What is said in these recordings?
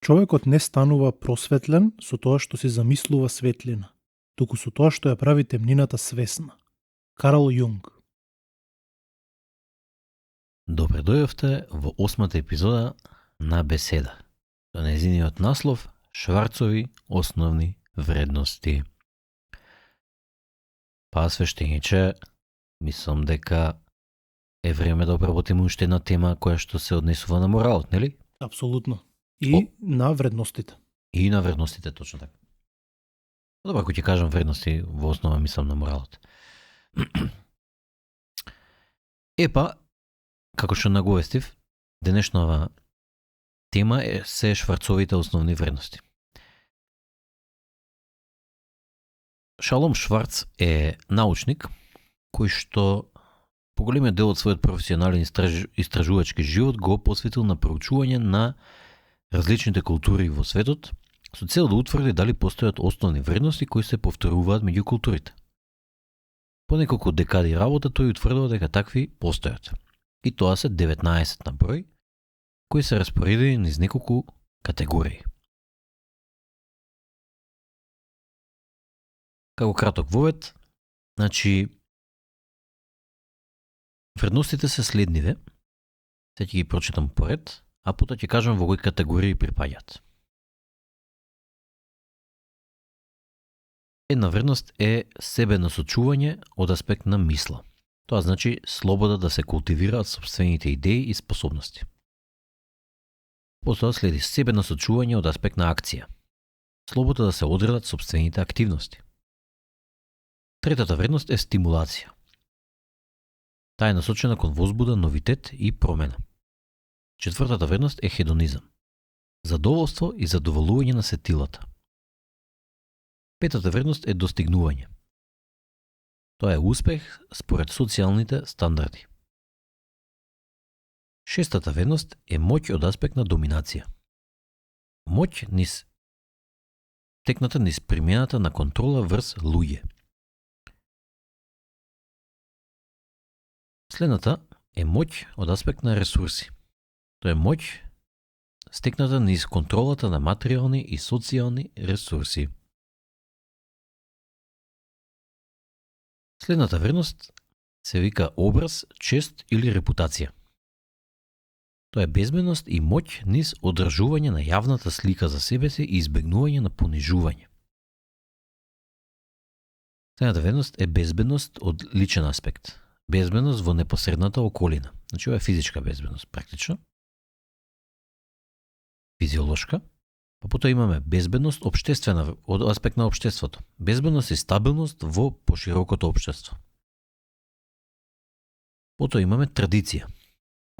Човекот не станува просветлен со тоа што си замислува светлина, туку со тоа што ја прави темнината свесна. Карл Јунг. Добре дојавте во 8-та епизода на Беседа. Со нејзиниот наслов Шварцови основни вредности. Па свештениче, мислам дека е време да обработиме уште една тема која што се однесува на моралот, нели? Апсолутно. И на вредностите. И на вредностите, точно така. Добро, ако ќе кажам вредности, во основа мислам на моралот. Епа, како што наговестив, денешнава тема се Шварцовите основни вредности. Шалом Шварц е научник кој што поголемиот дел од својот професионален истражувачки живот го посветил на проучување на различните култури во светот, со цел да утврди дали постојат основни вредности кои се повторуваат меѓу културите. По неколку декади работа тој утврдува дека такви постојат. И тоа се 19 на број, кои се распоредени низ неколку категории. Како краток вовед, значи, вредностите се следниве, се ќе ги прочитам поред, а потоа ќе кажам во кои категории припаѓаат. Една вредност е себе насочување од аспект на мисла. Тоа значи слобода да се култивираат сопствените идеи и способности. Потоа следи себе насочување од аспект на акција. Слобода да се одредат сопствените активности. Третата вредност е стимулација. Таа е насочена кон возбуда, новитет и промена. Четвртата вредност е хедонизам. Задоволство и задоволување на сетилата. Петата вредност е достигнување. Тоа е успех според социјалните стандарди. Шестата вредност е моќ од аспект на доминација. Моќ низ текната низ примената на контрола врз луѓе. Следната е моќ од аспект на ресурси. Тоа е моќ стекната низ контролата на материјални и социјални ресурси. Следната вредност се вика образ, чест или репутација. Тоа е безбедност и моќ низ одржување на јавната слика за себе си и избегнување на понижување. Следната вредност е безбедност од личен аспект. Безбедност во непосредната околина. Значи, ова е физичка безбедност, практично. Физиолошка. Па потоа имаме безбедност општествена, од аспект на општеството. Безбедност и стабилност во поширокото општество. Потоа имаме традиција.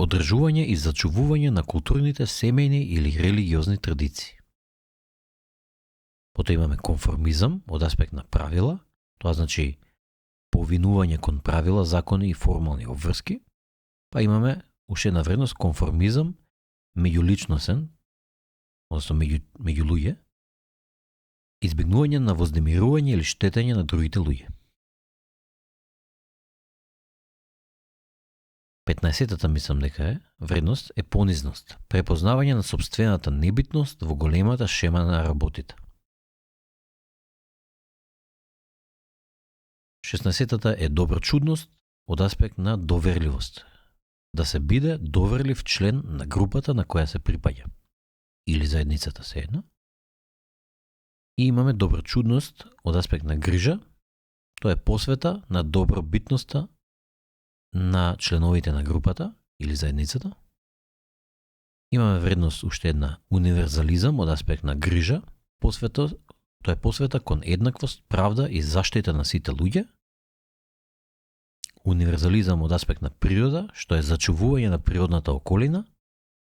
Одржување и зачувување на културните, семејни или религиозни традиции. Потоа имаме конформизам од аспект на правила. Тоа значи повинување кон правила, закони и формални обврски. Па имаме уште една вредност конформизам меѓуличносен, односно меѓу луѓе, избегнување на вознемирување или штетење на другите луѓе. 15-тата мислам дека е вредност е понизност, препознавање на сопствената небитност во големата шема на работите. 16-тата е доброчудност од аспект на доверливост, да се биде доверлив член на групата на која се припаѓа или заедницата се една. И имаме доброчудност од аспект на грижа, тоа е посвета на добробитноста на членовите на групата или заедницата. Имаме вредност уште една универзализам од аспект на грижа, посвета, тоа е посвета кон еднаквост, правда и заштита на сите луѓе. Универзализам од аспект на природа, што е зачувување на природната околина.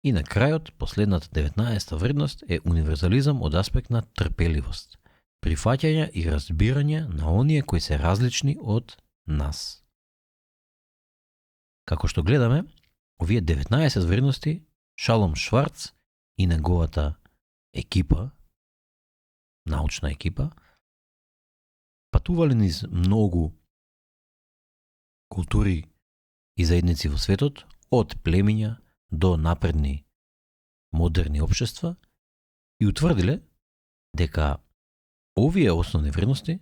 И на крајот, последната 19-та вредност е универзализам од аспект на трпеливост, прифаќање и разбирање на оние кои се различни од нас. Како што гледаме, овие 19 вредности Шалом Шварц и неговата екипа, научна екипа, патувале низ многу култури и заедници во светот, од племиња до напредни модерни општества и утврдиле дека овие основни вредности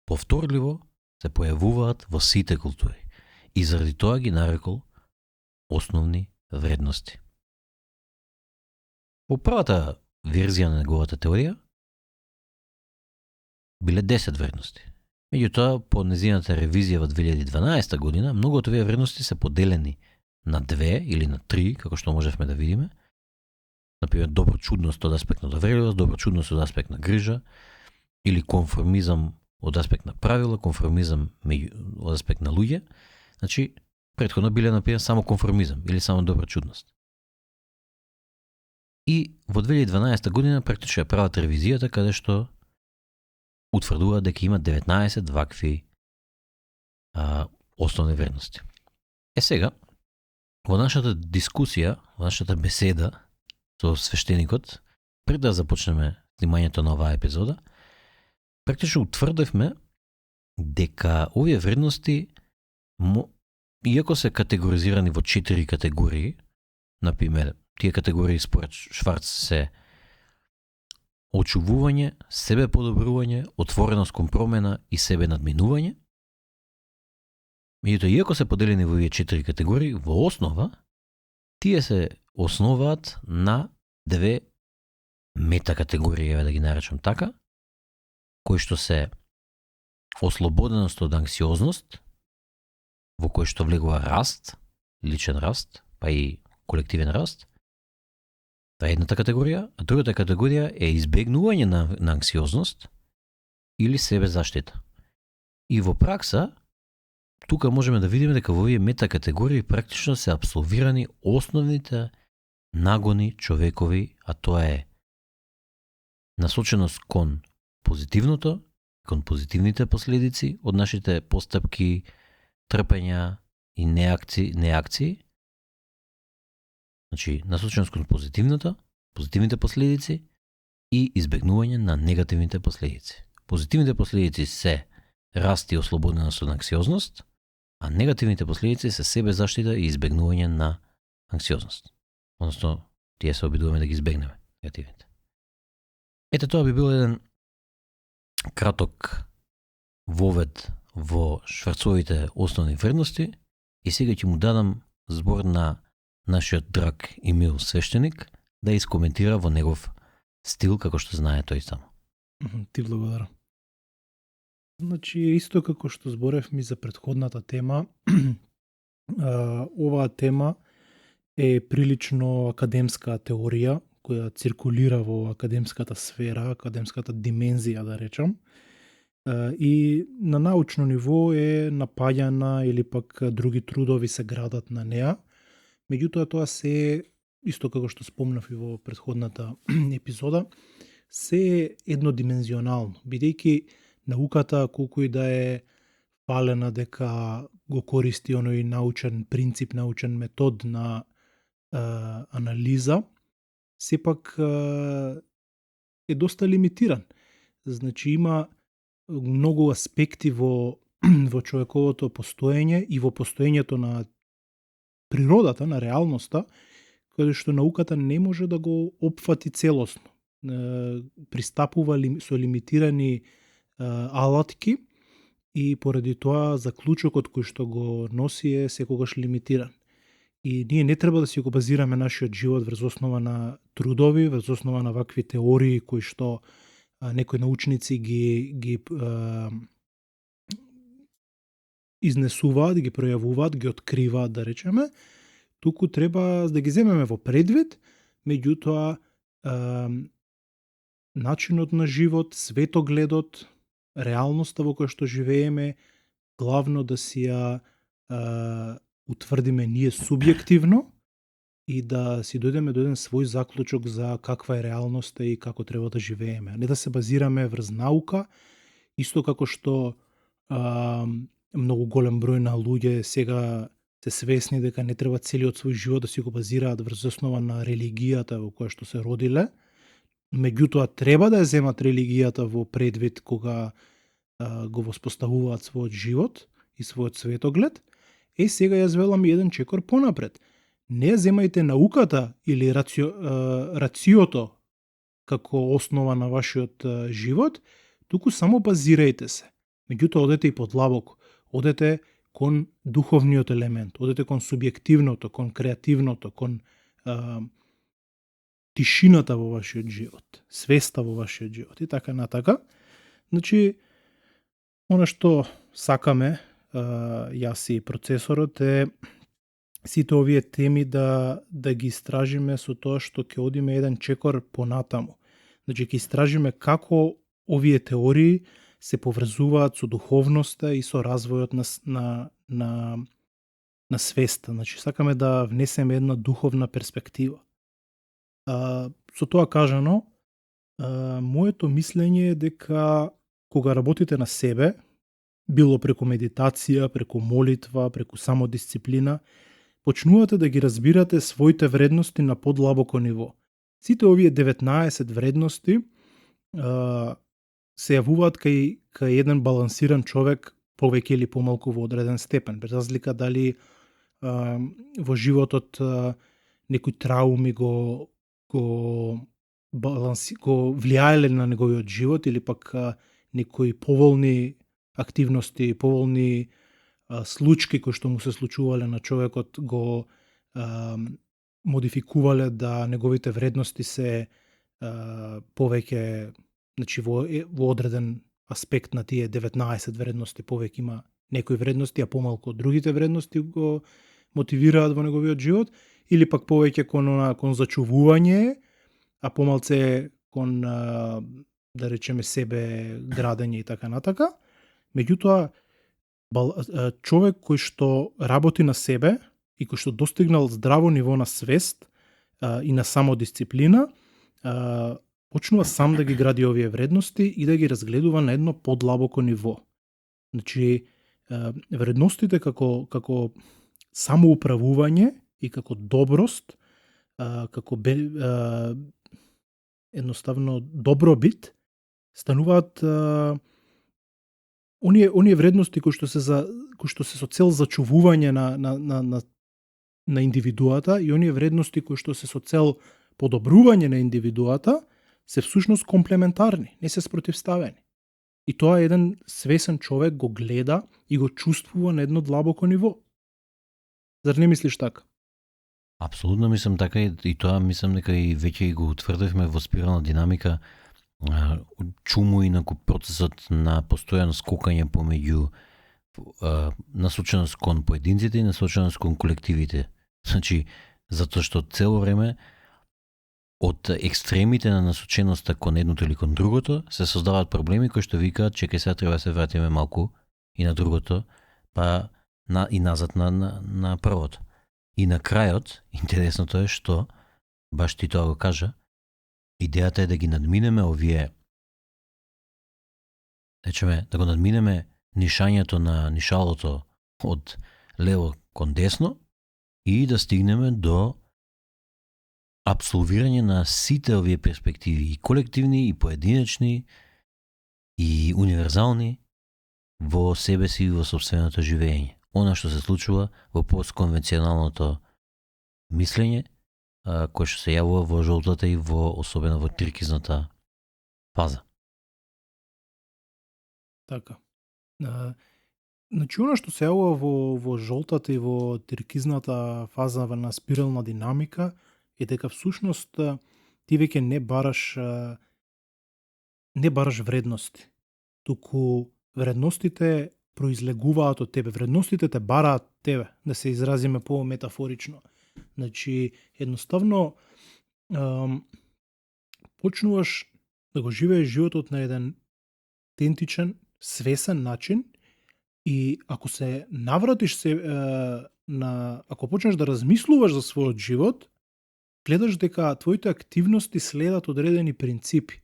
повторливо се појавуваат во сите култури и заради тоа ги нарекол основни вредности. По првата верзија на неговата теорија биле 10 вредности. Меѓутоа, по незината ревизија во 2012 година, многу од овие вредности се поделени на 2 или на 3, како што можевме да видиме. Например, доброчудност од аспект на доверливост, доброчудност од аспект на грижа, или конформизам од аспект на правила, конформизам од аспект на луѓе. Значи, претходно биле, например, само конформизам или само доброчудност. И во 2012 година практично ја прават ревизијата каде што утврдува дека има 19 вакви основни вредности. Сега, во нашата дискусија, во нашата беседа со свештеникот, пред да започнеме снимањето на оваа епизода, практично утврдивме дека овие вредности, иако се категоризирани во 4 категории, например, тие категории според Шварц се очувување, себе подобрување, отвореност кон промена и себе надминување. Меѓутоа, иако се поделени во овие 4 категории, во основа, тие се основаат на 2 метакатегории, да ги наречам така, кои што се ослободеност од анксиозност, во кој што влегува раст, личен раст, па и колективен раст. Тоа е едната категорија, а другата категорија е избегнување на анксиозност или себе заштита. И во пракса, тука можеме да видиме дека во овие метакатегории практично се апсолвирани основните нагони човекови, а тоа е насоченост кон позитивното, кон позитивните последици од нашите постапки, трпења и неакции. Значи, насоченост кон позитивните последици и избегнување на негативните последици. Позитивните последици се раст и ослободеност од анксиозност, а негативните последици се себе заштита и избегнување на анксиозност. Односно, тие се обидуваме да ги избегнеме, негативните. Ете, тоа би бил еден краток вовед во Шварцовите основни вредности и сега ќе му дадам збор на нашиот драг Емил свештеник да искоментира во негов стил како што знае тој само. Ти благодарам. Значи, исто како што зборевме за претходната тема, оваа тема е прилично академска теорија која циркулира во академската сфера, академската димензија, да речам, и на научно ниво е напаѓана или пак други трудови се градат на неа. Меѓутоа, тоа се, исто како што спомнав и во претходната епизода, се е еднодимензионално, бидејќи науката, колку и да е фалена дека го користи оној научен принцип, научен метод на анализа, сепак е доста лимитиран. Значи, има многу аспекти во човековото постоење и во постоењето на природата, на реалноста, каде што науката не може да го опфати целосно. Пристапува со лимитирани алатки и поради тоа заклучокот кој што го носи е секогаш лимитиран. И ние не треба да си го базираме нашиот живот врз основа на трудови, врз основа на вакви теории кои што некои научници ги изнесуваат, ги пројавуваат, ги откриваат, да речеме, туку треба да ги земеме во предвид, меѓутоа начинот на живот, светогледот, реалноста во која што живееме, главно да си ја утврдиме ние субјективно и да си дојдеме до еден свој заклучок за каква е реалноста и како треба да живееме. Не да се базираме врз наука, исто како што многу голем број на луѓе сега се свесни дека не треба целиот свој живот да си го базираат врз основа на религијата во која што се родиле. Меѓутоа, треба да ја земат религијата во предвид кога го воспоставуваат својот живот и својот светоглед. Сега ја звелам еден чекор понапред. Не ја земајте науката или рациото како основа на вашиот живот, туку само базирајте се. Меѓутоа, одете и подлабоко. Одете кон духовниот елемент, одете кон субјективното, кон креативното, кон тишината во вашиот живот, свеста во вашиот живот и така натака. Значи, она што сакаме, јас и процесорот е сите овие теми да ги истражиме со тоа што ќе одиме еден чекор понатаму. Значи, ќе истражиме како овие теории се поврзуваат со духовноста и со развојот на свеста. Значи, сакаме да внесеме една духовна перспектива. Со тоа кажано, моето мислење е дека кога работите на себе, било преку медитација, преку молитва, преку самодисциплина, почнувате да ги разбирате своите вредности на подлабоко ниво. Сите овие 19 вредности се јавуваат кај еден балансиран човек повеќе или помалку во одреден степен, без разлика дали во животот некои трауми го влијаеле на неговиот живот или пак некои поволни активности, поволни случаи кои што му се случувале на човекот го модификувале да неговите вредности се повеќе, значи во одреден аспект на тие 19 вредности повеќе има некои вредности, а помалку од другите вредности го мотивираат во неговиот живот, или пак повеќе кон зачувување, а помалце кон да речеме себе градење и така натака. Меѓутоа, човек кој што работи на себе и кој што достигнал здраво ниво на свест и на самодисциплина, почнува сам да ги гради овие вредности и да ги разгледува на едно подлабоко ниво. Значи, вредностите како самоуправување и како доброст, како едноставно добробит, стануваат оние вредности кои што се со цел зачувување на индивидуата и оние вредности кои што се со цел подобрување на индивидуата се всушност комплементарни, не се спротивставени. И тоа еден свесен човек го гледа и го чувствува на едно длабоко ниво. Зар не мислиш така? Апсолутно мислам така и тоа мислам дека и веќе го утврдивме во спирална динамика, чуму и наку процесот на постојано скокање помеѓу насоченост кон поединците и насоченост кон колективите. Значи, затоа што цело време од екстремите на насоченоста кон едното или кон другото се создаваат проблеми кои што викаат чекај сега треба да се вратиме малку и на другото, па и назад на првото. И на крајот, интересното е што, баш ти тоа го кажа, идејата е да ги надминеме овие, речеме, да го надминеме нишањето на нишалото од лево кон десно и да стигнеме до апсолвирање на сите овие перспективи, и колективни, и поединечни, и универзални, во себе си и во собственото живење. Она што се случува во постконвенционалното мислење, кое што се јавува во жолтата и особено во трикизната фаза. Така. Значи, она што се јавува во жолтата и во трикизната фаза на спирална динамика е дека всушност ти веќе не бараш вредности, туку вредностите произлегуваат од тебе. Вредностите те бараат тебе, да се изразиме по-метафорично. Значи, едноставно почнуваш да го живееш животот на еден аутентичен, свесен начин и ако се навратиш ако почнеш да размислуваш за својот живот, гледаш дека твоите активности следат одредени принципи,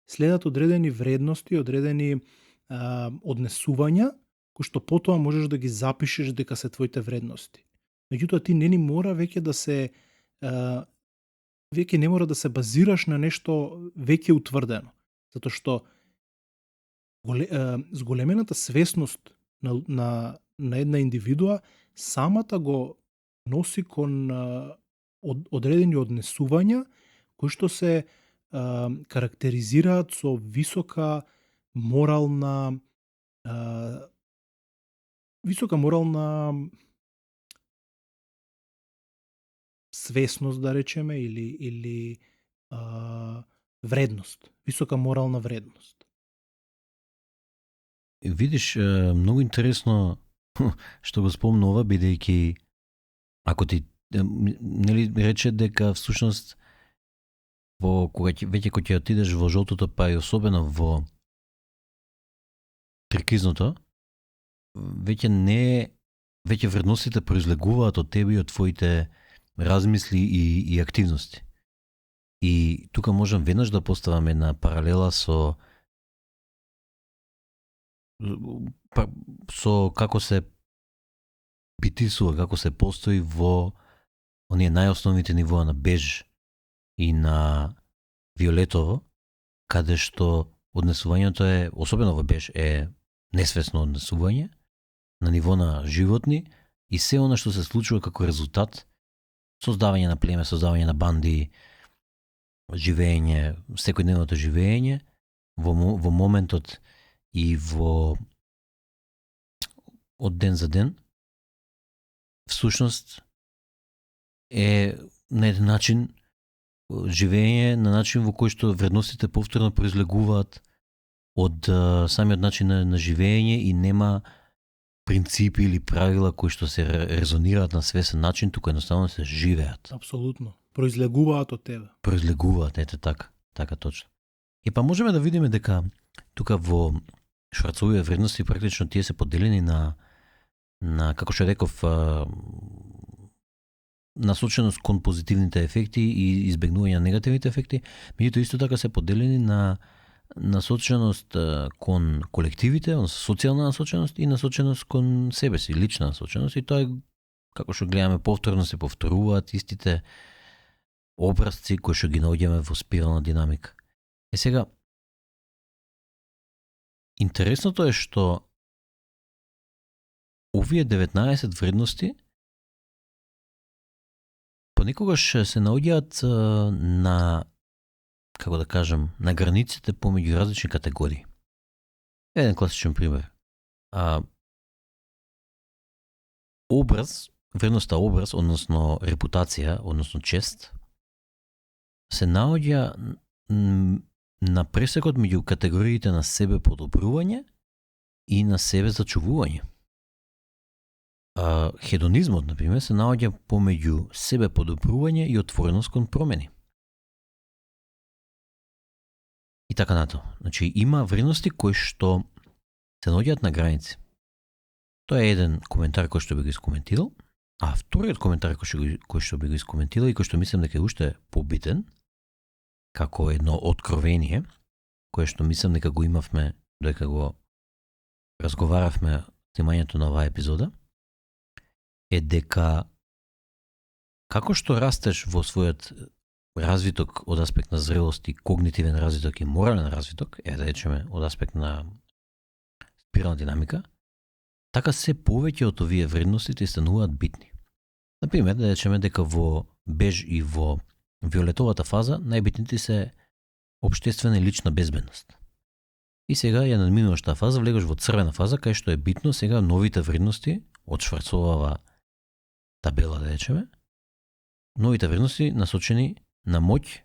следат одредени вредности, одредени однесувања, кои што потоа можеш да ги запишеш дека се твоите вредности. Меѓутоа ти не мора веќе не мора да се базираш на нешто веќе утврдено, затоа што зголемената свесност на една индивидуа самата го носи кон одредени однесувања кои што се карактеризираат со висока морална свесност, да речеме, или вредност, висока морална вредност. Видиш, многу интересно што го спомнува, бидејќи ако ти нели рече дека всушност кога ќе отидеш во жолтото, па и особено во трикизното, веќе вредностите произлегуваат од тебе и од твоите размисли и активности. И тука можам веднаш да поставам една паралела со како се битисува, како се постои во оние најосновните нивоа на беж и на виолетово, каде што однесувањето е, особено во беж, е несвесно однесување на ниво на животни и се она што се случува како резултат, создавање на племе, создавање на банди, живење, секојдневното живење во моментот и од ден за ден, всушност е на еден начин живење на начин во кој што вредностите повторно произлегуваат од самиот начин на живење и нема принципи или правила кои што се резонираат на свесен начин, туку едноставно се живеат. Апсолутно. Произлегуваат од тебе. Произлегуваат, ете така точно. И па можеме да видиме дека тука во Шварцовите вредности практично тие се поделени на како што реков, насоченост кон позитивните ефекти и избегнување на негативните ефекти, меѓутоа исто така се поделени на насоченост кон колективите, односно социјална насоченост и насоченост кон себе си, лична насоченост, и тоа е како што гледаме повторно се повторуваат истите образци кои што ги наоѓаме во спирална динамика. Сега интересното е што овие 19 вредности понекогаш се наоѓаат на, како да кажам, на границите помеѓу различни категории. Еден класичен пример. Вредноста образ, односно репутација, односно чест, се наоѓа на пресекот меѓу категориите на себе подобрување и на себе зачувување. Хедонизмот, например, се наоѓа помеѓу себе подобрување и отвореност кон промени. И така натаму. Значи, има вредности кои што се наоѓаат на граници. Тоа е еден коментар кој што би го искоментирал, а вториот коментар кој што би го искоментирал и кој што мислам дека е уште побитен, како едно откровение, кое што мислам дека го имавме додека го разговаравме снимањето на оваа епизода, е дека како што растеш во својот развиток од аспект на зрелост и когнитивен развиток и морален развиток, да речеме од аспект на спирална динамика, така се повеќе од овие вредности ти стануваат битни. Например, да речеме дека во беж и во виолетовата фаза најбитните се општествена и лична безбедност. И сега ја надминуваш таа фаза, влегаш во црвена фаза, кај што е битно сега новите вредности од Шварцовава табела, да речеме, новите вредности насочени на моќ,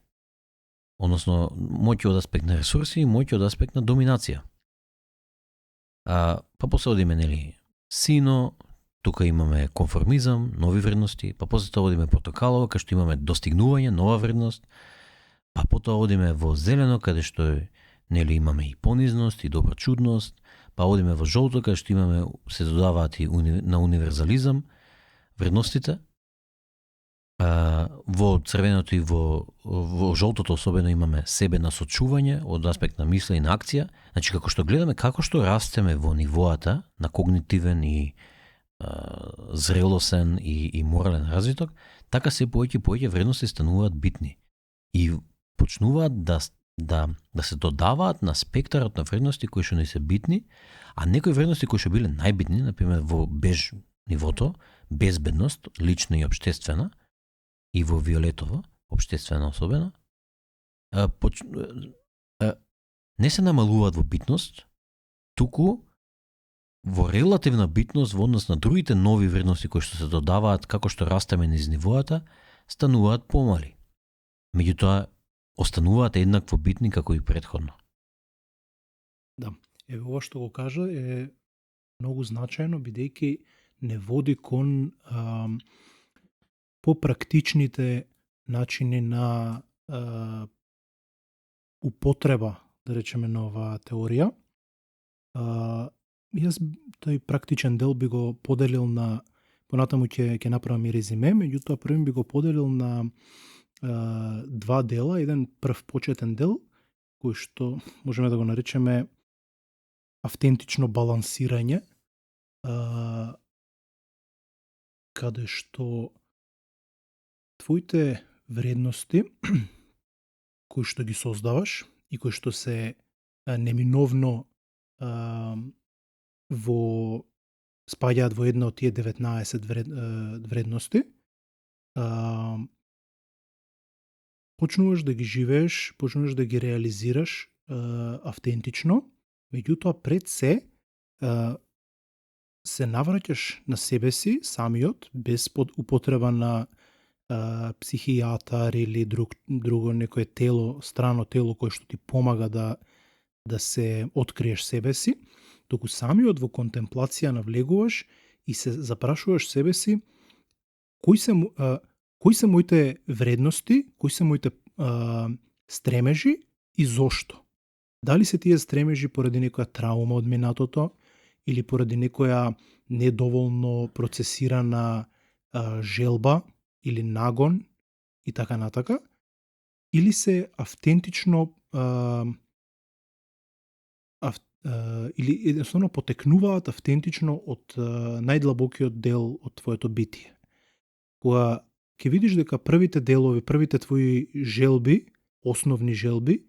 односно моќ од аспект на ресурси и моќ од аспект на доминација. Па после одиме, нели, сино, тука имаме конформизам, нови вредности, па после тоа одиме портокалово, кај што имаме достигнување, нова вредност, па потоа одиме во зелено, каде што нели имаме и понизност и доброчудност, па одиме во жолто, каде што имаме, се додаваат и на универзализам вредностите. Во црвеното и во жолтото особено имаме себе насочување од аспект на мисла и на акција. Значи, како што гледаме како што растеме во нивоата на когнитивен и зрелосен и морален развиток, така се повеќе вредности стануваат битни и почнуваат да се додаваат на спектарот на вредности кои што не се битни, а некои вредности кои што биле најбитни, например во беж нивото, безбедност, лична и општествена, и во виолетово, општествено особено, не се намалуваат во битност, туку во релативна битност во однос на другите нови вредности кои што се додаваат како што растеме низ нивоата, стануваат помали. Меѓутоа, остануваат еднакво битни како и претходно. Да, ова што го кажа е многу значајно, бидејќи не води кон попрактичните начини на употреба, да речеме, на оваа теорија. Јас тој практичен дел би го поделил на, понатаму ќе направам и резиме, меѓутоа првим би го поделил на два дела, еден прв почетен дел, кој што можеме да го наречеме автентично балансирање, каде што твоите вредности кои што ги создаваш и кои што се неминовно спаѓаат во една од тие 19 вредности, почнуваш да ги живееш, почнуваш да ги реализираш автентично, меѓутоа пред се навраќаш на себе си самиот, без употреба на психијатар или друго некое тело, страно тело кое што ти помага да се откриеш себе си, туку самиот во контемплација навлегуваш и се запрашуваш себе си кои се моите вредности, кои се моите стремежи и зошто. Дали се тие стремежи поради некоја траума од минатото или поради некоја недоволно процесирана желба или нагон и така натака, или се автентично или едноставно потекнуваат автентично од најдлабокиот дел од твоето битие. Кога ќе видиш дека првите делови, првите твои желби, основни желби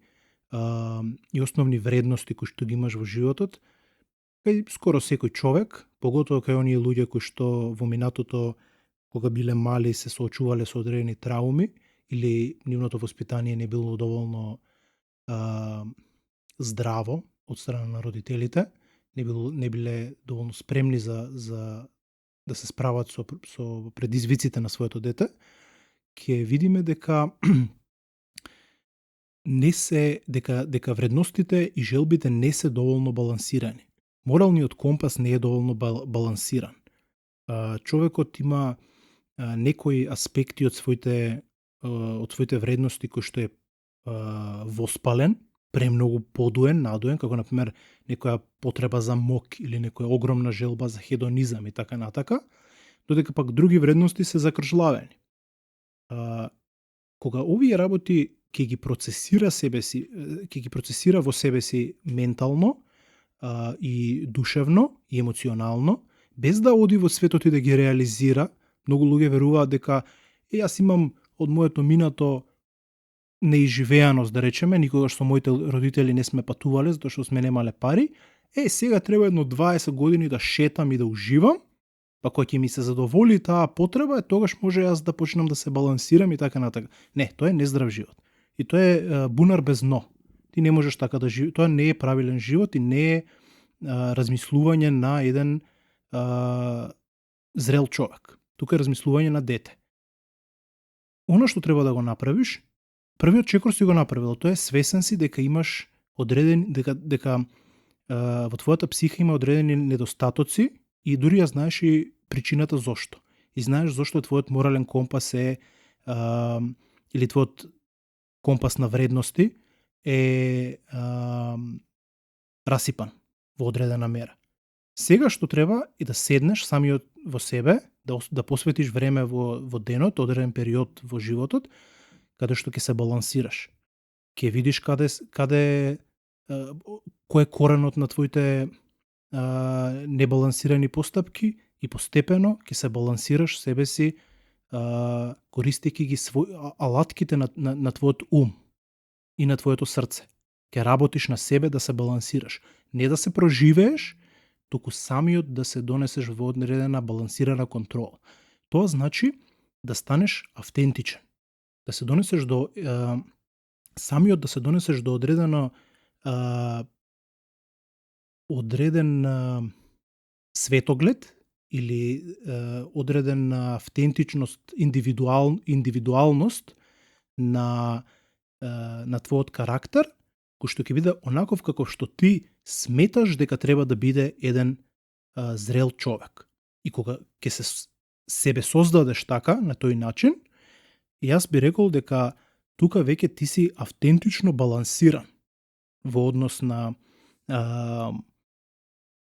и основни вредности кои што ги имаш во животот, кај скоро секој човек, поготово кај оние луѓе кои што во минатото кога биле мали се соочувале со одредени трауми или нивното воспитание не било доволно здраво од страна на родителите, не биле доволно спремни за да се справат со предизвиците на своето дете, ќе видиме дека дека вредностите и желбите не се доволно балансирани. Моралниот компас не е доволно балансиран. Човекот има некои аспекти од своите вредности кои што е воспален, премногу подуен, надуен, како например некоја потреба за мок или некоја огромна желба за хедонизам и така натака, додека пак други вредности се закржлавени. Кога овие работи ќе ги процесира во себе си ментално и душевно и емоционално, без да оди во светот и да ги реализира, многу луѓе веруваат дека јас имам од моето минато неизживеаност, да речеме, никогаш со моите родители не сме патувале затоа што сме немале пари, сега треба едно 20 години да шетам и да уживам, па кога ќе ми се задоволи таа потреба, тогаш може јас да почнам да се балансирам и така натака. Не, тоа е нездрав живот. И тоа е бунар без дно. Ти не можеш така да живееш, тоа не е правилен живот и не е размислување на еден зрел човек. Тука е размислување на дете. Оно што треба да го направиш, првиот чекор си го направил, тоа е свесен си дека имаш дека во твојата психа има одредени недостатоци и дури ја знаеш и причината зошто. И знаеш зошто твојот морален компас или твојот компас на вредности е расипан во одредена мера. Сега што треба е да седнеш самиот во себе, да посветиш време во денот, одреден период во животот, каде што ќе се балансираш. Ќе видиш кој е коренот на твоите небалансирани постапки и постепено ќе се балансираш себе си, користејќи ги алатките на твојот ум и на твоето срце. Ќе работиш на себе да се балансираш. Не да се проживееш, туку самиот да се донесеш во одредена балансирана контрола. Тоа значи да станеш автентичен. Да се донесеш до самиот да се донесеш до одреден светоглед или одреден автентичност, индивидуалност на на твојот карактер, кој што ќе биде онаков како што ти сметаш дека треба да биде еден зрел човек. И кога ќе себе создадеш така, на тој начин, јас би рекол дека тука веќе ти си автентично балансиран во однос а,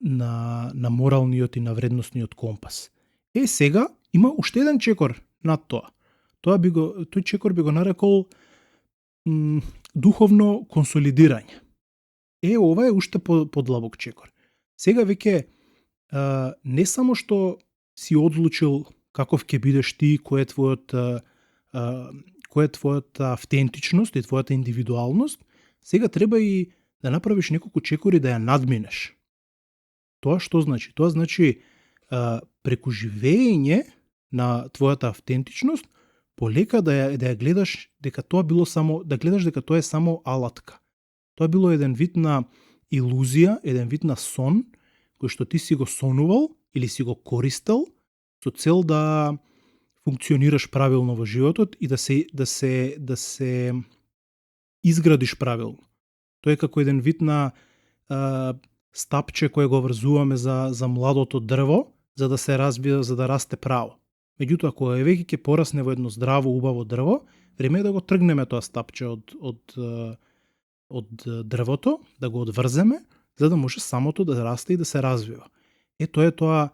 на моралниот и на вредносниот компас. Сега има уште еден чекор над тоа. Тој чекор би го нарекол духовно консолидирање. Ова е уште подлабок чекор. Сега веќе не само што си одлучил каков ќе бидеш ти, кој е твојата автентичност и твојата индивидуалност, сега треба и да направиш неколку чекори да ја надминеш. Тоа што значи? Тоа значи преку живење на твојата автентичност, полека да ја гледаш дека тоа било само, да гледаш дека тоа е само алатка. Тоа било еден вид на илузија, еден вид на сон, кој што ти си го сонувал или си го користел со цел да функционираш правилно во животот и да се изградиш правилно. Тоа е како еден вид на стапче кое го врзуваме за младото дрво, за да се развие, за да расте право. Меѓутоа, кога веќе ќе порасне во едно здраво, убаво дрво, време е да го тргнеме тоа стапче од дрвото, да го одврземе, за да може самото да расте и да се развива. Тоа е тоа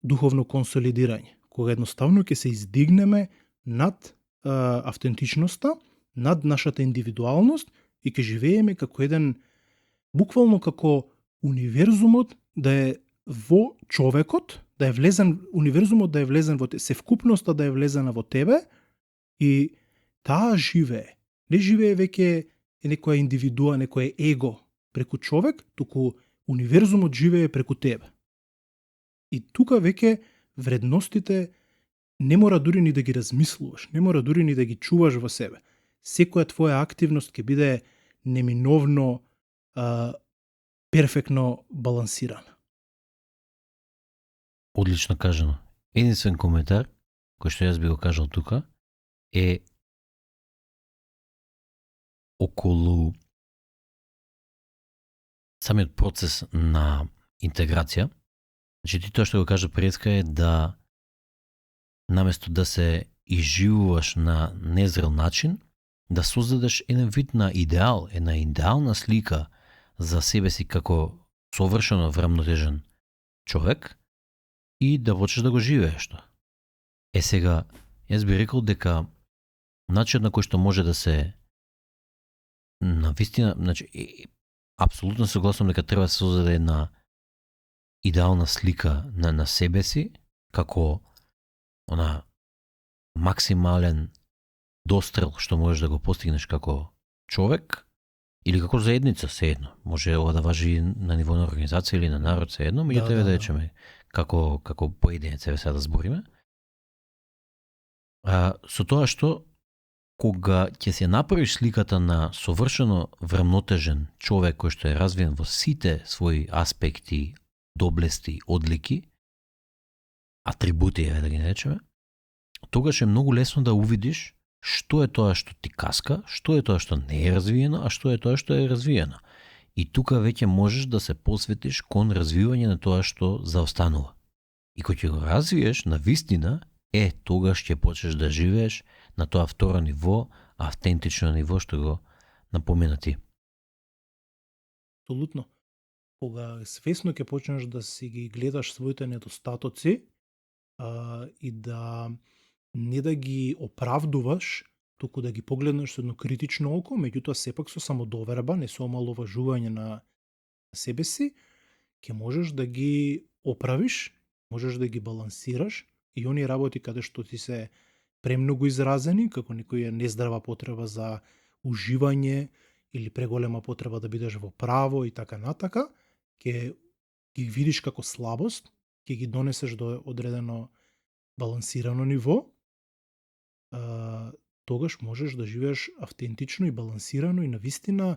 духовно консолидирање, кога едноставно ќе се издигнеме над автентичноста, над нашата индивидуалност и ќе живееме како еден, буквално како универзумот да е во човекот, да е влезен, универзумот да е влезен во тебе, севкупноста да е влезена во тебе и таа живее. Не живее веќе некоја индивидуа, некој его преку човек, туку универзумот живее преку тебе. И тука веќе вредностите не мора дури ни да ги размислуваш, не мора дури ни да ги чуваш во себе. Секоја твоја активност ќе биде неминовно перфектно балансирана. Одлично кажано. Единствен коментар, кој што јас би го кажал тука, е околу самиот процес на интеграција. Значи, ти тоа што го кажа преска е да наместо да се изживуваш на незрел начин, да создадеш еден вид на идеал, една идеална слика за себе си како совршено врамнотежен човек и да почнеш да го живееш тоа. Сега, јас би рекол дека начинот на кој што може да се навистина, значи, апсолутно согласувам дека треба да се создаде една идеална слика на себе си, како максимален дострел што можеш да го постигнеш како човек или како заедница, sejedno. Може ова да важи на ниво на организација или на народ, sejedno, меѓутоа да речеме како поединец, еве сега да збориме. Со тоа што кога ќе се направиш сликата на совршено врамнотежен човек кој што е развиен во сите своји аспекти, доблести, одлики, атрибути, да ги наречеме, тогаш е многу лесно да увидиш што е тоа што ти каска, што е тоа што не е развиено, а што е тоа што е развиено. И тука веќе можеш да се посветиш кон развивање на тоа што заостанува. И кога ќе го развиеш на вистина, тогаш ќе почнеш да живееш на тоа второ ниво, автентично ниво што го напомена ти. Апсолутно. Кога свесно ќе почнеш да си ги гледаш своите недостатоци и да не да ги оправдуваш, туку да ги погледнеш со едно критично око, меѓутоа сепак со самодоверба, не со омаловажување на себе си, ќе можеш да ги оправиш, можеш да ги балансираш и оние работи каде што ти се премногу изразени, како некоја нездрава потреба за уживање или преголема потреба да бидеш во право и така натака, ќе ги видиш како слабост, ќе ги донесеш до одредено балансирано ниво, тогаш можеш да живееш автентично и балансирано и навистина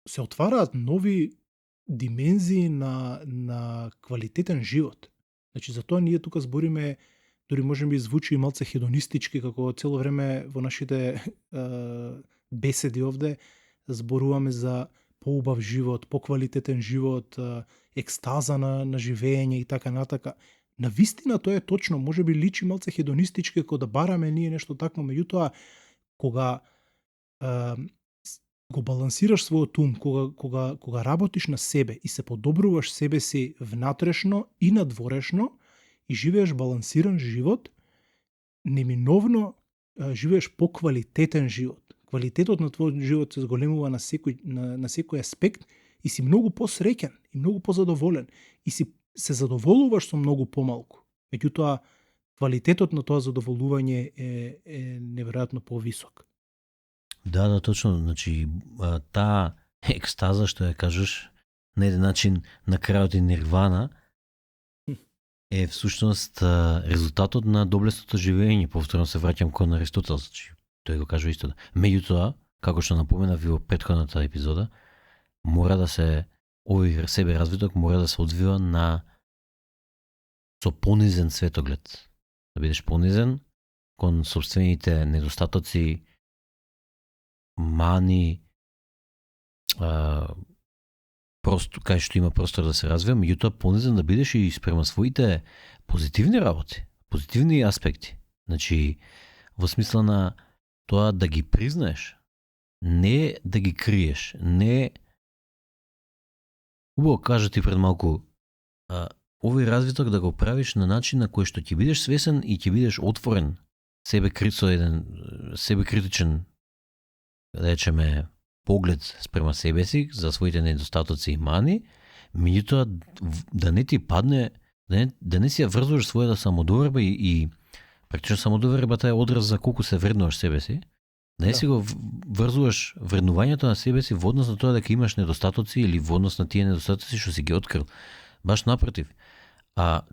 се отвараат нови димензии на квалитетен живот. Значи, затоа ние тука збориме, дури можеби звучи и малце хедонистички, како цело време во нашите беседи овде зборуваме за поубав живот, поквалитетен живот, екстаза на живење и така натака. Навистина тоа е точно, можеби личи малце хедонистички како да бараме ние нешто такво, меѓутоа кога го балансираш својот ум, кога работиш на себе и се подобруваш себе си внатрешно и надворешно и живееш балансиран живот, неминовно живееш поквалитетен живот. Квалитетот на твојот живот се зголемува на секој аспект и си многу посреќен и многу позадоволен и се задоволуваш со многу помалку. Меѓутоа, квалитетот на тоа задоволување е неверојатно повисок. Да, точно. Значи, таа екстаза, што ја кажеш, на еден начин на крајот и нирвана, е всушност резултатот на доблесното живење. Повторно се враќам кон Аристотел, значи, тој го кажува исто. Меѓутоа, како што напоменав и во претходната епизода, мора да се овој себе развиток мора да се одвива со понизен светоглед. Да бидеш понизен кон собствените недостатоци, мани, просто кај што има простор да се развива, меѓутоа понизен да бидеш и спрема своите позитивни работи, позитивни аспекти. Значи, во смисла на тоа да ги признаеш, не да ги криеш, не... Убаво кажа ти пред малку, овој развиток да го правиш на начин на кој што ќе бидеш свесен и ќе бидеш отворен, себе критичен, да речеме, поглед спрема себе си за своите недостатоци и мани, меѓутоа да не ти падне, да не си ја врзуваш својата самодоверба и практично самодовербата е одраз за колку се вреднуваш себе си. Да не си го врзуваш вреднувањето на себе си во однос на тоа дека имаш недостатоци или во однос на тие недостатоци што си ги открил. Баш напротив.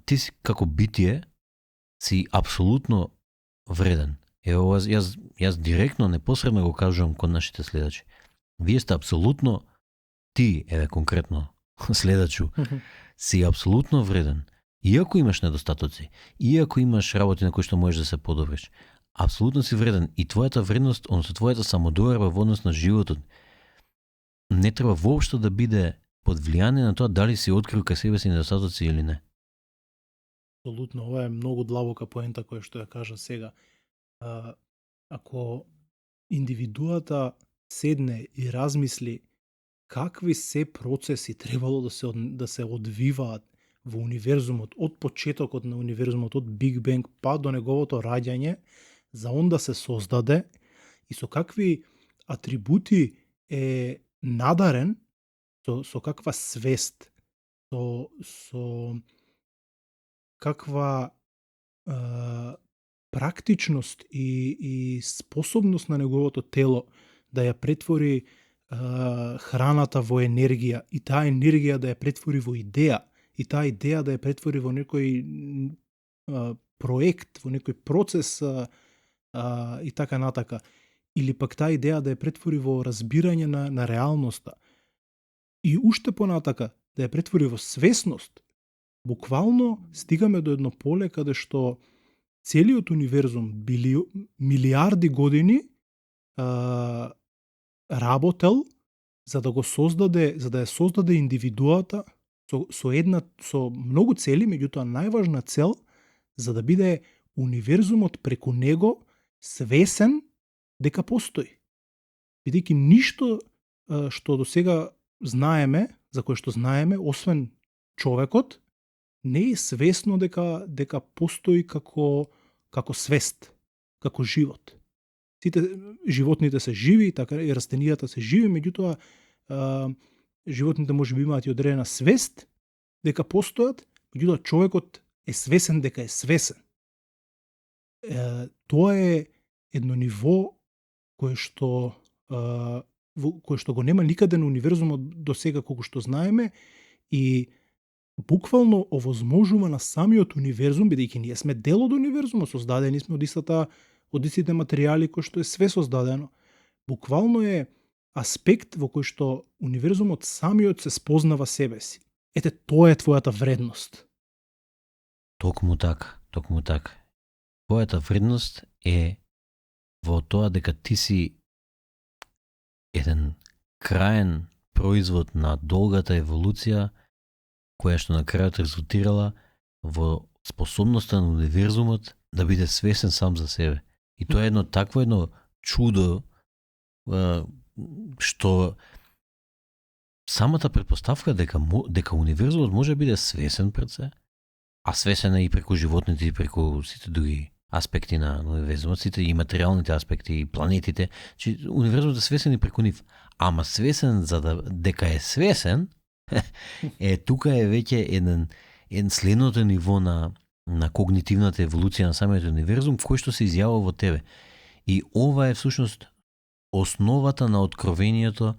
Ти си како битие си апсолутно вреден. Ево, јас директно, непосредно го кажувам кон нашите следачи. Вие сте апсолутно, ти, конкретно, следачу, си апсолутно вреден. Иако имаш недостатоци, иако имаш работи на кои што можеш да се подобриш, апсолутно си вреден. И твојата вредност, односно твојата самодоверба во однос на животот, не треба воопшто да биде под влијание на тоа дали си открил кај себе си недостатоци или не. Апсолутно, ова е многу длабока поента која што ја кажа сега. Ако индивидуата седне и размисли какви се процеси требало да се одвиваат во универзумот од почетокот на универзумот, од Биг Бенг па до неговото раѓање, за он да се создаде и со какви атрибути е надарен, со каква свест, со каква практичност и способност на неговото тело да ја претвори храната во енергија и таа енергија да ја претвори во идеја и таа идеја да ја претвори во некој проект, во некој процес и така натака. Или пак таа идеја да ја претвори во разбирање на реалноста. И уште понатака да ја претвори во свесност. Буквално стигаме до едно поле каде што целиот универзум милиарди години работел за да го создаде, за да ја создаде индивидуата со многу цели, меѓутоа најважна цел за да биде универзумот преку него свесен дека постои. Бидејќи ништо што до сега знаеме, за кое што знаеме, освен човекот, не е свесно дека постои како свест, како живот. Сите животните се живи, така и растенијата се живи, меѓутоа животните може би имаат и одредена свест дека постојат, меѓутоа човекот е свесен дека е свесен. Тоа е едно ниво кое што го нема никаде на универзумот до сега колку што знаеме и буквално овозможува на самиот универзум, бидејќи ние сме дел од универзумот, создадени сме од истата од истите материјали кои што е све создадено. Буквално е аспект во кој што универзумот самиот се спознава себе си. Ете, тоа е твојата вредност. Токму така, токму така. Твојата вредност е во тоа дека ти си еден краен производ на долгата еволуција која што на крајот резултирала во способноста на универзумот да биде свесен сам за себе. И тоа е едно чудо што самата предпоставка дека универзумот може да биде свесен пред се, а свесен е и преку животните и преку сите други аспекти на универзумот, сите и материјалните аспекти и планетите, че универзумот е свесен и преку нив. Ама свесен дека е свесен, тука е веќе еден следното ниво на когнитивната еволуција на самиот универзум, кој што се изјавува во тебе. И ова е всушност основата на откровението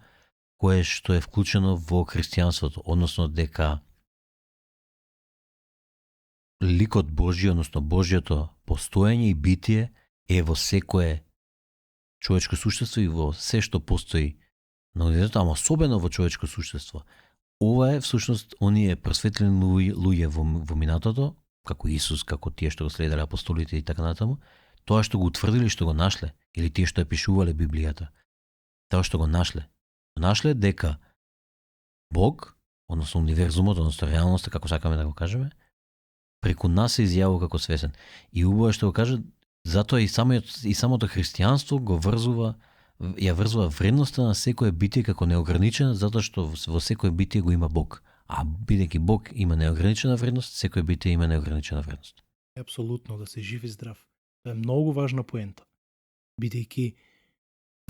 кое што е вклучено во христијанството, односно дека ликот Божји, односно Божјото постоење и битие е во секое човечко суштество и во се што постои на универзумот, ама особено во човечко суштество. Ова е всушност оние просветлени луѓе во минатото, како Исус, како тие што го следеле апостолите и така натаму, тоа што го утврдили, што го нашле, или тие што ја пишувале Библијата, тоа што го нашле дека Бог, односно универзумот, односно реалноста, како сакаме да го кажеме, преку нас се изјавува како свесен. И убаво што го каже, затоа и самото христијанство го ја врзува вредноста на секое битие како неограничена, затоа што во секое битие го има Бог. А бидејќи Бог има неограничена вредност, секое битие има неограничена вредност. Апсолутно, да се жив и здрав. Тоа е многу важна поента. Бидејќи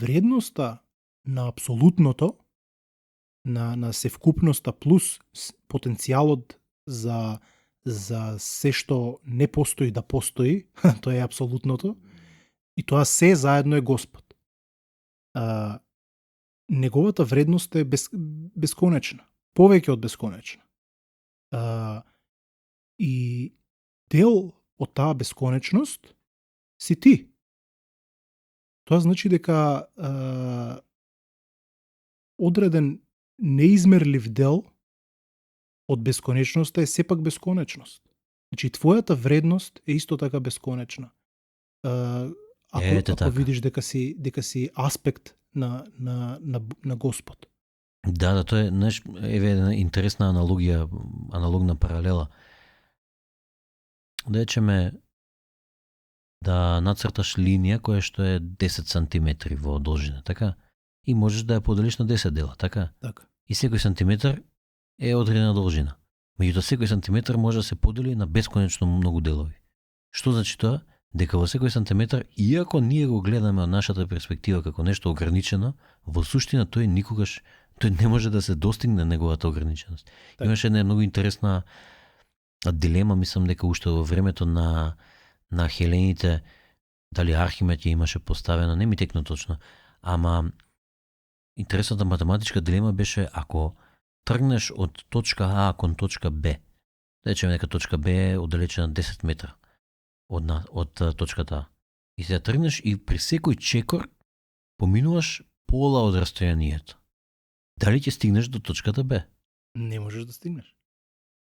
вредноста на апсолутното, на севкупноста плюс потенцијалот за се што не постои да постои, тоа е апсолутното, и тоа се заедно е Господ. Неговата вредност е бесконечна, повеќе од бесконечна. И дел од таа бесконечност си ти. Тоа значи дека одреден неизмерлив дел од бесконечноста е сепак бесконечност. Значи твојата вредност е исто така бесконечна. Ако видиш дека си аспект на Господ. Да, тоа е една интересна аналогна паралела. Да речеме да нацрташ линија која што е 10 сантиметри во должина, така? И можеш да ја поделиш на 10 дела, така? Така. И секој сантиметар е одредена должина. Меѓутоа секој сантиметар може да се подели на бесконечно многу делови. Што значи тоа? Дека во секој сантиметар, иако ние го гледаме од нашата перспектива како нешто ограничено, во суштина тој не може да се достигне неговата ограниченост. Так. Имаше една многу интересна дилема, мислам дека уште во времето на хелените, дали Архимед ја имаше поставена, не ми текна точно, ама интересната математичка дилема беше ако тргнеш од точка А кон точка Б, да речеме дека точка Б е оддалечена 10 метра од точката А. И се тргнеш и при секој чекор поминуваш пола од растојанието. Дали ќе стигнеш до точката Б? Не можеш да стигнеш.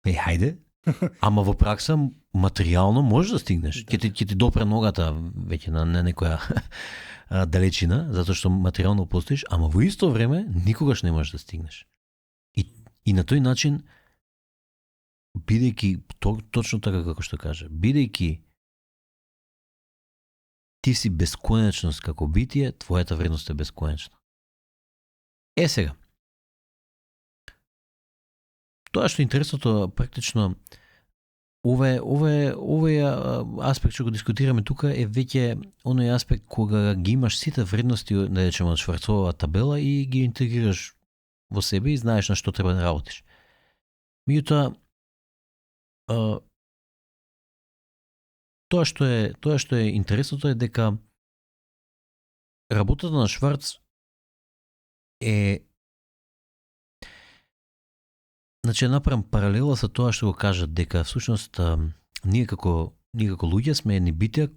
Хајде. Ама во пракса материјално можеш да стигнеш. Ќе ти допре ногата веќе на некоја далечина, затоа што материјално постоиш, ама во исто време никогаш не можеш да стигнеш. И на тој начин, бидејќи точно така како што каже, бидејќи ти си бесконечност како битие, твојата вредност е бесконечна. Сега, тоа што е интересното, практично, овој аспект што го дискутираме тука е веќе оној аспект кога ги имаш сите вредности, да речеме, од Шварцовата табела и ги интегрираш во себе и знаеш на што треба да работиш. Меѓутоа, тоа што е интересното е дека работата на Шварц е значи направам паралела со тоа што го кажат дека всушност ние како луѓе сме едни битија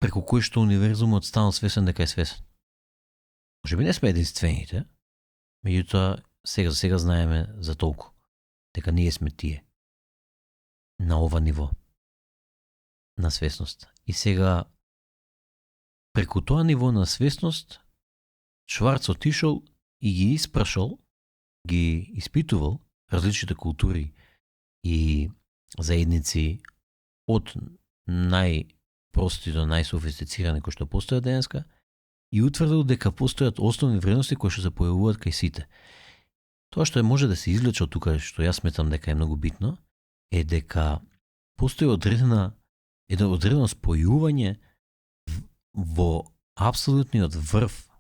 преку кој што универзумот станал свесен дека е свесен. Може би не сме единствените, меѓутоа сега знаеме за толку, дека ние сме тие на ова ниво на свесност. И сега преку тоа ниво на свесност Шварц отишол и ги испрашал, ги испитувал различните култури и заедници од најпрости до најсофистицирани кои што постојат денеска и утврдил дека постојат основни вредности кои што се појавуваат кај сите. Тоа што може да се извлече од тука, што јас сметам дека е многу битно, е дека постои одредено спојување во апсолутниот врв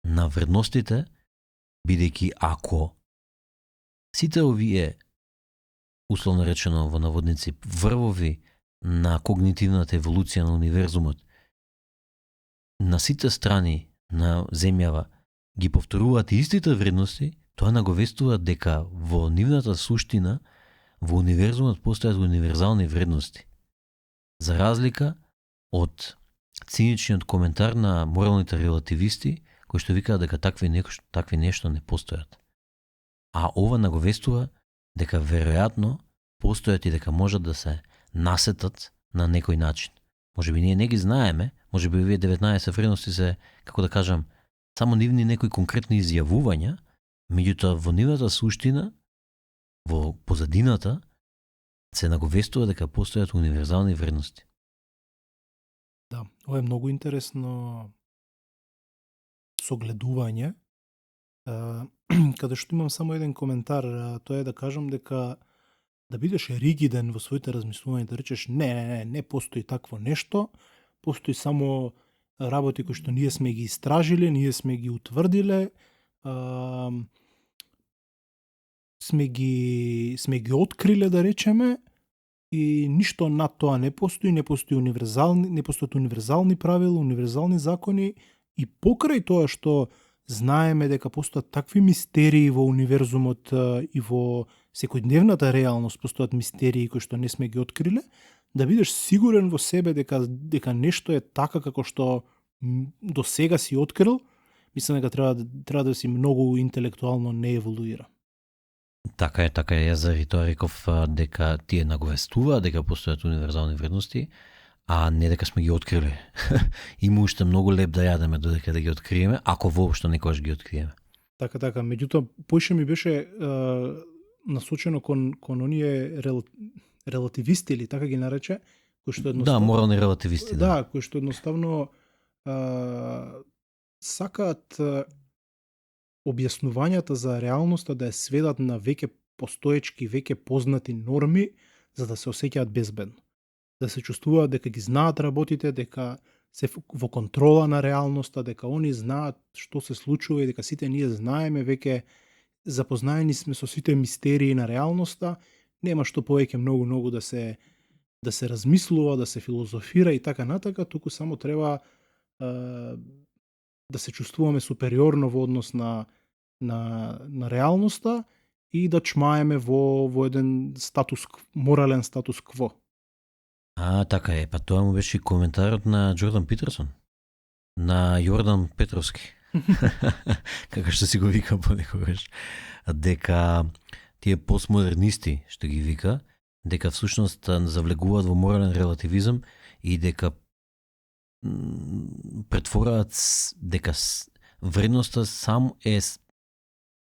на вредностите, бидејќи ако сите овие, условно речено во наводници, врвови на когнитивната еволуција на универзумот, на сите страни на земјава ги повторуваат истите вредности, тоа наговестува дека во нивната суштина во универзумот постојат универзални вредности. За разлика од циничниот коментар на моралните релативисти, кои што викаат дека такви нешто не постојат. А ова наговестува дека веројатно постојат и дека можат да се насетат на некој начин. Може би ние не ги знаеме, може би овие 19 вредности се, како да кажам, само нивни некои конкретни изјавувања, меѓутоа во нивната суштина, во позадината, се наговестува дека постојат универзални вредности. Да, ова е многу интересно согледување, каде што имам само еден коментар, тоа е да кажам дека да бидеш ригиден во своите размислувања, да речеш не постои такво нешто, постои само работи кои што ние сме ги истражиле, ние сме ги утврдиле, сме ги откриле, да речеме, и ништо над тоа не постои универзални правила, универзални закони, и покрај тоа што знаеме дека постојат такви мистерии во универзумот и во секојдневната реалност постојат мистерии кои што не сме ги откриле, да бидеш сигурен во себе дека нешто е така како што до сега си открил, мислам дека треба да си многу интелектуално не еволуира. Така е, јас заради тоа реков дека тие наговестува дека постојат универзални вредности, а не дека сме ги откриле. Има уште многу леп да јадеме додека да ги откриеме, ако воопшто некогаш ги откриеме. Така, меѓутоа поише ми беше насочено кон оние релативисти, или така ги нарече, кои што едноставно... Да, морални релативисти. Да, кои што едноставно сакаат објаснувањата за реалноста да ја сведат на веќе постоечки, веќе познати норми, за да се осеќаат безбедно. Да се чувствуваат дека ги знаат работите, дека се во контрола на реалноста, дека они знаат што се случува и дека сите ние знаеме веќе, запознаени сме со сите мистерии на реалноста, нема што повеќе многу да се размислува, да се филозофира и така натака, туку само треба да се чувствуваме супериорно во однос на реалноста и да чмаеме во еден морален статус кво. Така е, па тоа му беше коментарот на Джордан Питерсон, на Јордан Петровски, како што си го вика понекогаш, дека тие постмодернисти, што ги вика, дека всушност завлегуваат во морален релативизам и дека претвораат дека вредноста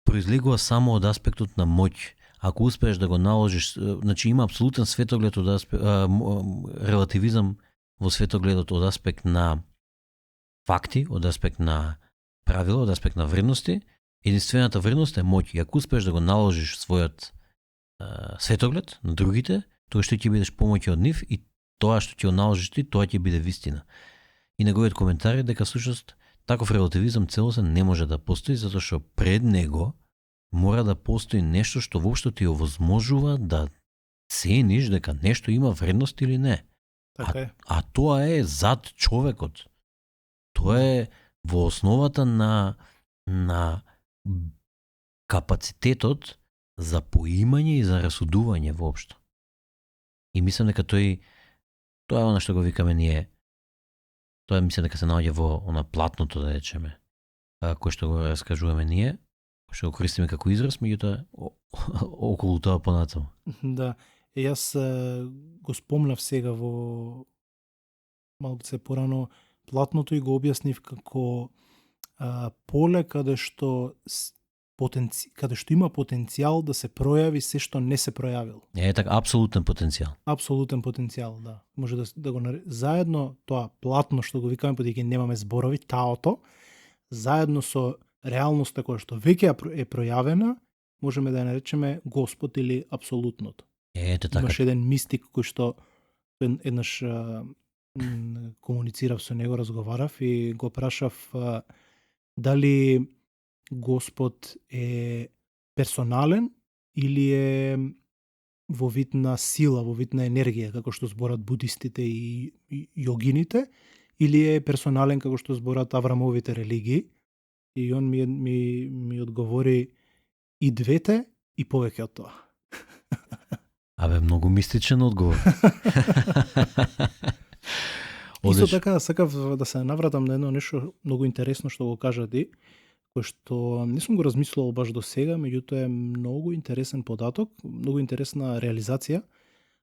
произлегува само од аспектот на моќ. Ако успееш да го наложиш, значи има апсолутен светоглед од релативизам во светогледот од аспект на факти, од аспект на правила, од аспект на вредности. Единствената вредност е моќ. И ако успееш да го наложиш својот светоглед на другите, тоа што ќе бидеш помоќ од нив и тоа што ќе го наложиш ти, тоа ќе биде вистина. И неговиот коментар е дека всушност таков релативизам целосен не може да постои, затоа што пред него мора да постои нешто што воопшто ти овозможува да цениш дека нешто има вредност или не. Така е. А тоа е зад човекот. Тоа е во основата на капацитетот за поимање и за расудување воопшто. И мислам дека тој Тоа е она што го викаме ние. Тоа мислам дека се наоѓа во она платното, да речеме, кој што го раскажуваме ние, кој што го користиме како израз, меѓутоа околу тоа понатаму. Да, јас го спомнав сега во малце порано платното и го објаснив како поле каде што каде што има потенцијал да се пројави се што не се пројавил. Е така апсолутен потенцијал. Апсолутен потенцијал, да. Може да го заедно тоа платно што го викаме, бидејќи немаме зборови, таото, заедно со реалноста која што веќе е пројавена, можеме да ја наречеме Господ или апсолутното. Ете така. Имаш еден мистик кој што еднаш комуницирав со него, разговарав и го прашав дали Господ е персонален или е во вид на сила, во вид на енергија, како што зборат будистите и јогините, или е персонален како што зборат Аврамовите религии. И он ми одговори и двете и повеќе од тоа. Абе, многу мистичен одговор. Исто така, сакав да се навратам на едно нешто многу интересно што го кажа ти, кој што не сум го размислувал баш до сега, меѓутоа е многу интересен податок, многу интересна реализација,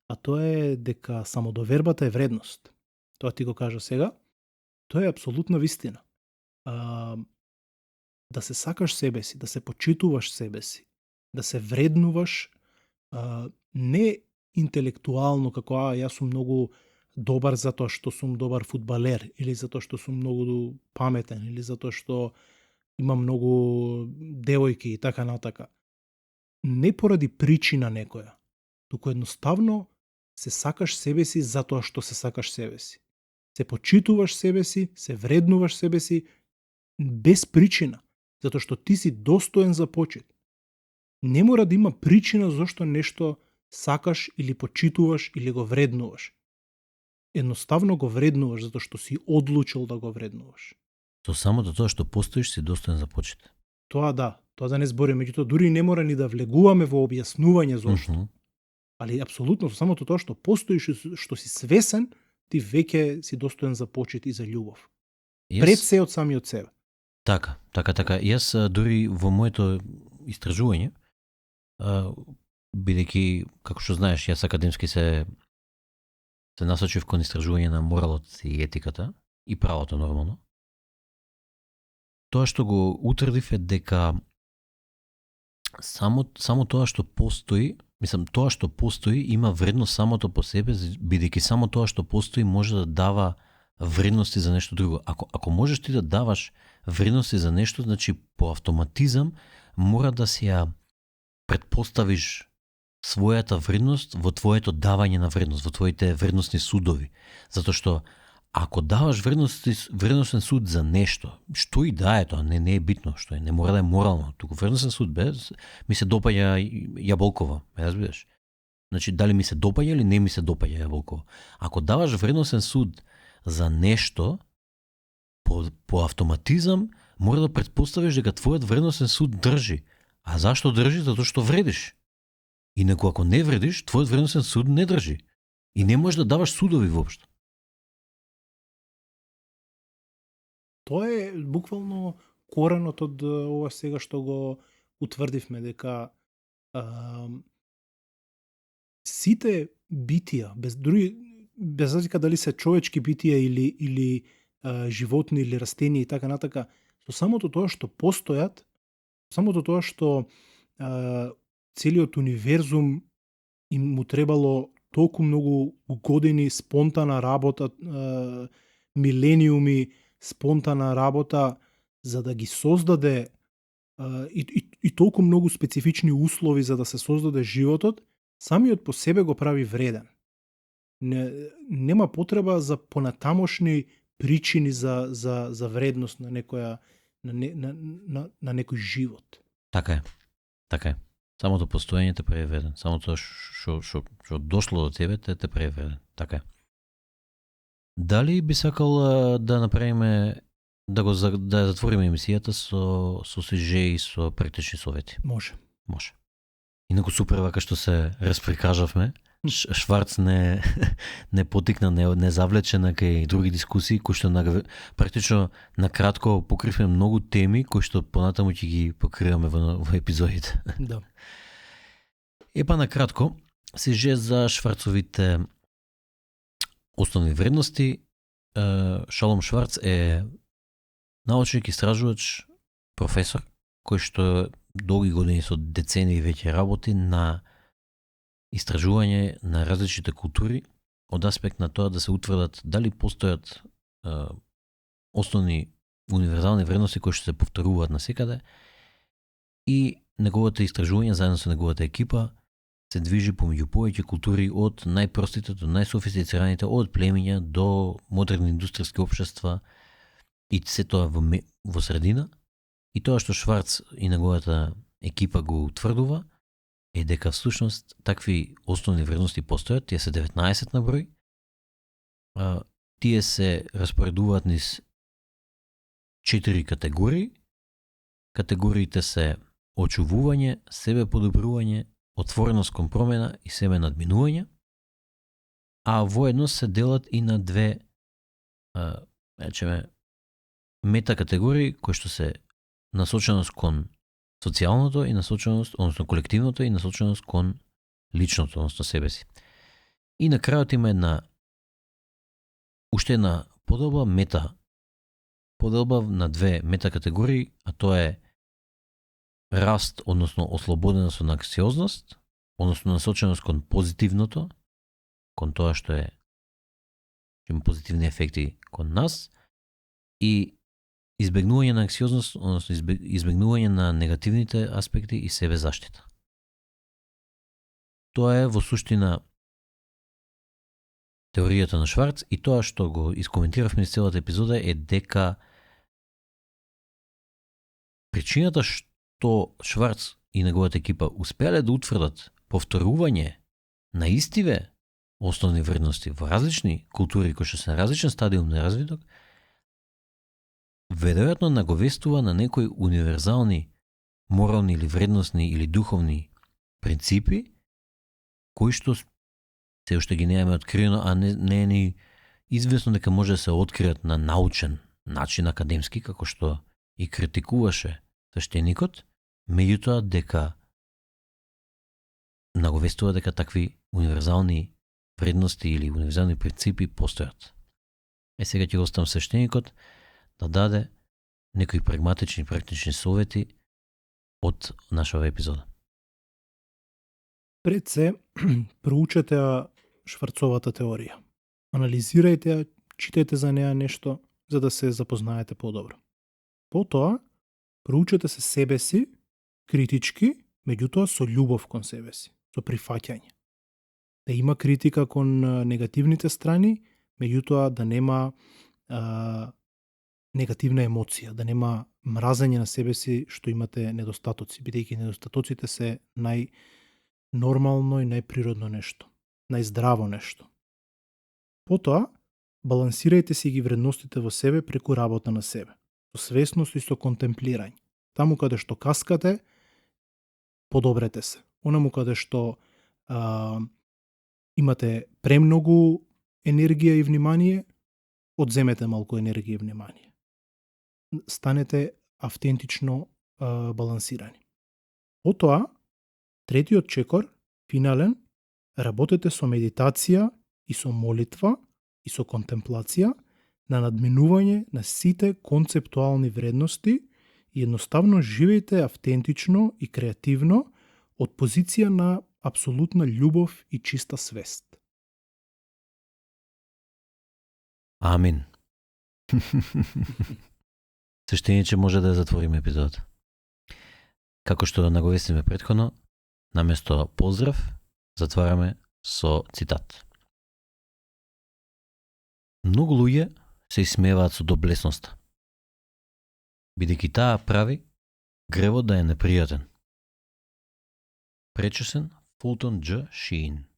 а тоа е дека самодовербата е вредност. Тоа ти го кажа сега. Тоа е апсолутна вистина. Да се сакаш себе си, да се почитуваш себе си, да се вреднуваш не интелектуално како јас сум многу добар затоа што сум добар фудбалер или затоа што сум многу паметен или затоа што имам многу девојки и така натака. Не поради причина некоја, туку едноставно се сакаш себе си затоа што се сакаш себе си. Се почитуваш себе си, се вреднуваш себе си без причина, затоа што ти си достоен за почит. Не мора да има причина зашто нешто сакаш или почитуваш или го вреднуваш. Едноставно го вреднуваш затоа што си одлучил да го вреднуваш. Со самото тоа што постоиш си достоен за почит. Тоа да не збориме, меѓутоа дури не мора ни да влегуваме во објаснување зошто. Али апсолутно со самото тоа што постоиш и што си свесен, ти веќе си достоен за почит и за љубов. Пред се од самиот себе. Така. Јас дури во моето истражување, бидејќи, како што знаеш, јас академски се насочив кон истражување на моралот и етиката и правото нормално. Тоа што го утврдив е дека само тоа што постои, тоа што постои има вредност самото по себе, бидејќи само тоа што постои може да дава вредности за нешто друго. Ако можеш ти да даваш вредности за нешто, значи по автоматизам мора да си ја предпоставиш својата вредност во твоето давање на вредност, во твоите вредностни судови. Затоа што ако даваш вредностен суд за нешто, што и да е тоа, не е битно, што е, не мора да е морално, туку вредностен суд ми се допаѓа јаболкова, разбираш? Значи, дали ми се допаѓа или не ми се допаѓа јаболкова. Ако даваш вредностен суд за нешто, по автоматизам мора да предпоставиш дека твојот вредностен суд држи. А зашто држи? Затоа што вредиш. Инаку ако не вредиш, твојот вредностен суд не држи. И не можеш да даваш судови воопшто. Тоа е буквално коренот од ова сега што го утврдивме, дека сите битија, без разлика дали се човечки битија или животни или растенија и така натака, со самото тоа што постојат, самото тоа што целиот универзум им му требало толку многу години спонтана работа, милениуми спонтана работа за да ги создаде и толку многу специфични услови за да се создаде животот, самиот по себе го прави вреден. Нема потреба за понатамошни причини за вредност на некоја на некој живот. Така е. Самото постоење те прави вреден. Само тоа што дошло до тебе те прави вреден. Така е. Дали би сакал да направиме да затвориме емисијата со СЖ и со практични совети? Може. Инаку супер вака што се расприкажавме, Шварц не потикна, не завлече на кај други дискусии, кои што практично на кратко покривме многу теми кои што понатаму ќе ги покриваме во епизодите. Да. Епа на кратко се же за Шварцовите основни вредности. Шалом Шварц е научник, истражувач, професор, кој што долги години со децении веќе работи на истражување на различните култури од аспект на тоа да се утврдат дали постојат основни универзални вредности кои што се повторуваат насекаде, и неговите истражувања заедно со неговата екипа се движи помеѓу повеќе култури од најпростите до најсофистицираните, од племиња до модерни индустријски општества, и се тоа во средина. И тоа што Шварц и неговата екипа го утврдува е дека всушност такви основни вредности постојат, тие се 19 на број. Тие се распоредуваат низ 4 категории. Категориите се очувување, себе подобрување, отвореност кон промена и себе надминување, а воедно се делат и на две мета категории кои што се насоченост кон социјалното и насоченост, односно колективното и насоченост кон личното, односно себе си. И на крајот има уште една поделба на две мета категории, а тоа е раст, односно ослободеност од анксиозност, односно насоченост кон позитивното, кон тоа што има позитивни ефекти кон нас, и избегнување на анксиозност, односно избегнување на негативните аспекти и себе заштита. Тоа е во суштина теоријата на Шварц, и тоа што го искоментиравме низ целата епизода е дека причината што Шварц и неговата екипа успеале да утврдат повторување на истиве основни вредности во различни култури кои што се на различен стадиум на развиток, веројатно наговестува на некои универзални морални или вредностни или духовни принципи кои што се уште ги немаме откриено, а не е ни известно дека може да се откриат на научен начин, академски, како што и критикуваше свештеникот, меѓутоа дека наговестува дека такви универзални вредности или универзални принципи постојат. Сега ќе го оставам свештеникот да даде некои прагматични, практични совети од нашава епизода. Пред се, проучете ја Шварцовата теорија. Анализирајте ја, читајте за неа нешто, за да се запознаете подобро. Потоа, проучете се себе си, критички, меѓутоа со љубов кон себе си, со прифаќање. Да има критика кон негативните страни, меѓутоа да нема негативна емоција, да нема мразење на себе си што имате недостатоци, бидејќи недостатоците се најнормално и најприродно нешто, најздраво нешто. Потоа, балансирајте си ги вредностите во себе преку работа на себе, со свесност и со контемплирање. Таму каде што каскате, подобрете се. Онаму каде што имате премногу енергија и внимание, одземете малку енергија и внимание. Станете автентично балансирани. Потоа, третиот чекор, финален, работете со медитација и со молитва и со контемплација на надминување на сите концептуални вредности и едноставно живејте автентично и креативно од позиција на апсолутна љубов и чиста свест. Амин. Свештениче, може да затвориме епизодот. Како што наговестиме претходно, наместо поздрав, затвараме со цитат. Многу луѓе се исмеваат со доблесноста, бидејќи таа прави гревот да е непријатен. Пречесен Фултон Дж. Шиин.